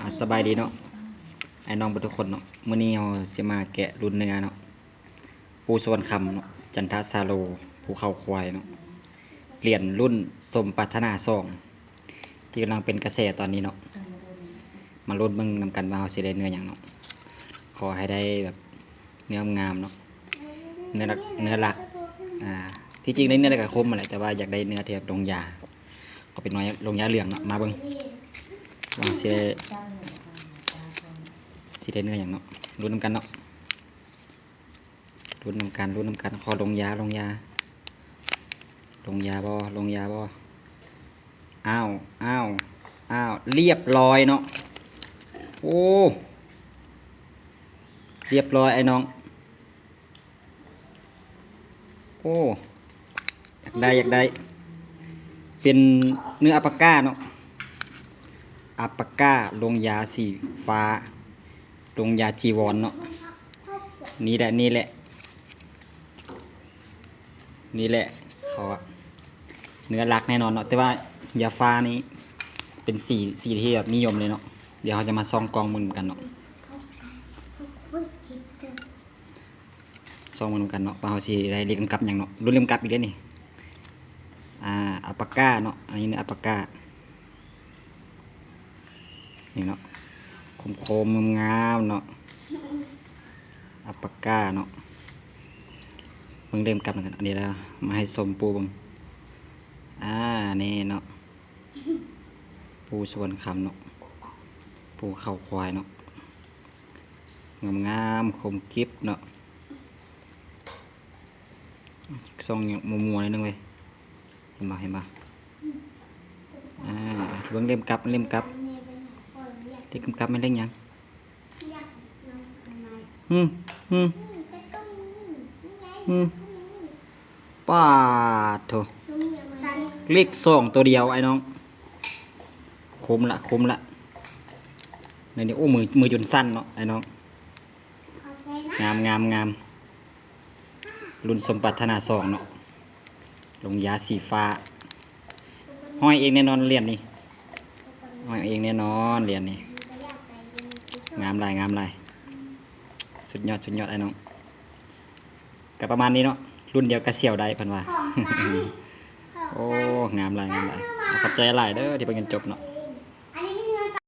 ອ່າ ສະບາຍດີເນາະ ອ້າຍນ້ອງເບິດທຸກຄົນເນາະ. ມື້ນີ້ເຮົາຊິມາແກະລຸ້ນເນື້ອເນາະ ປູສະຫວັນຄຳເນາະ ຈັນທະສາໂລ ພູເຂົາຄວາຍເນາະ ຫຼຽນລຸ້ນສົມປາດຖະໜາສອງ ທີ່ກຳລັງເປັນກະແສຕອນນີ້ເນາະ. ມາລຸ້ນເບິ່ງນຳກັນວ່າເຮົາຊິໄດ້ເນື້ອຫຍັງເນາະ. ຂໍໃຫ້ໄດ້ແບບເນື້ອງາມເນາະ ເນື້ອຫຼັກ ເນື້ອຫຼັກ. ອ່າ ທີ່ຈິງໄດ້ເນື້ອໃດກະຄົມຫັ້ນແຫຼະ ແຕ່ວ່າຢາກໄດ້ເນື້ອທີ່ແບບລົງຢາ ກໍເປັນໂຮງຢາເຫຼືອງເນາະ. ມາເບິ່ງວ່າຊິ ຊິໄດ້ເນື້ອຫຍັງເນາະ ລຸ້ນນຳກັນເນາະ. ລຸ້ນນຳກັນ ລຸ້ນນຳກັນ ຂໍລົງຢາ ລົງຢາ ລົງຢາບໍ່ ລົງຢາບໍ່? ອ້າວ ອ້າວ ອ້າວ ລຽບລ້ອຍເນາະ. ໂອ້ ລຽບລ້ອຍອ້າຍນ້ອງ. ໂອ້ ຢາກໄດ້ ຢາກໄດ້ ເປັນເນື້ອອາປາກາເນາະ ອາປາກາ ລົງຢາສີຟ້າ ລົງຢາຈີວອນເນາະ. ນີ້ແຫຼະ ນີ້ແຫຼະ ນີ້ແຫຼະ ເຂົາວ່າເນື້ອຫຼັກແນ່ນອນເນາະ. ແຕ່ວ່າຢາຟ້ານີ້ເປັນສີ ສີທີ່ແບບນິຍົມເລີຍເນາະ. ດຽວເຮົາຈະມາສ່ອງກ້ອງເບິ່ງນຳກັນເນາະ. ຊອງມານຳກັນເນາະ ວ່າເຮົາຊິໄດ້ເລກກຳກັບຫຍັງເນາະ. ລຸ້ນເລກກຳກັບອີກເດ້ນີ້. ອາ ອາປາກາເນາະ ອັນນີ້ອາປາກາ ນີ້ເນາະ ຄົມໆ ງາມໆ ເນາະ ອາປາກາເນາະ. ເບິ່ງເລກກຳກັບນຳກັນ ອັນນີ້ລະ ມາໃຫ້ຊົມປູເບິ່ງ. ອາ ນີ້ເນາະ ປູສະຫວັນຄຳເນາະ ປູເຂົາຄວາຍເນາະ. ງາມໆ ຄົມກິບເນາະ. ສ່ອງໝັວໆ ໜ້ອຍໜຶ່ງເວີຍ. ເຫັນບໍ່ ເຫັນບໍ່? ອາ ເບິ່ງເລກກຳກັບ ເລກກຳກັບ ເລກກຳກັບແມ່ນເລກຫຍັງ? ຫຶ ຫຶ ຫຶ ປາດໂທ້ ເລກສອງໂຕດຽວອ້າຍນ້ອງ. ຄົມລະ ຄົມລະ ນີ້ ໂອ້ ມື ມືຈົນສັ່ນເນາະອ້າຍນ້ອງ. ງາມ ງາມ ງາມ ລຸ້ນສົມປາດຖະໜາສອງເນາະ ລົງຢາສີຟ້າ. ຫ້ອຍເອງແນ່ນອນຫຼຽນນີ້ ຫ້ອຍເອງແນ່ນອນຫຼຽນນີ້. ງາມຫຼາຍ ງາມຫຼາຍ ສຸດຍອດ ສຸດຍອດອ້າຍນ້ອງ. ກະປະມານນີ້ເນາະ ລຸ້ນດຽວກະສຽວໄດ້ເພິ່ນວ່າ. ໂອ້ ງາມຫຼາຍ ງາມຫຼາຍ. ຂອບໃຈຫຼາຍເດີທີ່ເບິ່ງຈົນຈົບເນາະ.